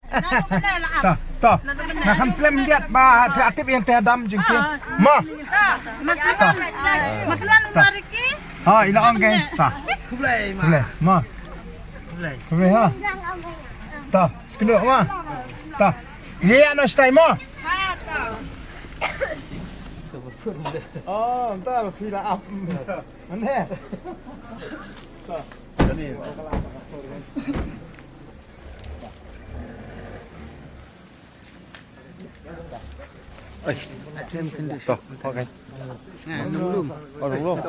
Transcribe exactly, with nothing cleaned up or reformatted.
Ta, ta. Na kham slem biat ba phi la tip ïa te dam jingki. Mo. Maslan, maslan Riki. Ha, ila ong ke. Ta. Khublei ma. Khublei. Mo. Khublei ha. Ta, skul mo. Ta. Ïa na stai mo. Oh, ta phi la ap. Ane. Ta. Ai. Same condition. To, okay. Ha, nung lum. Oh, nung lum.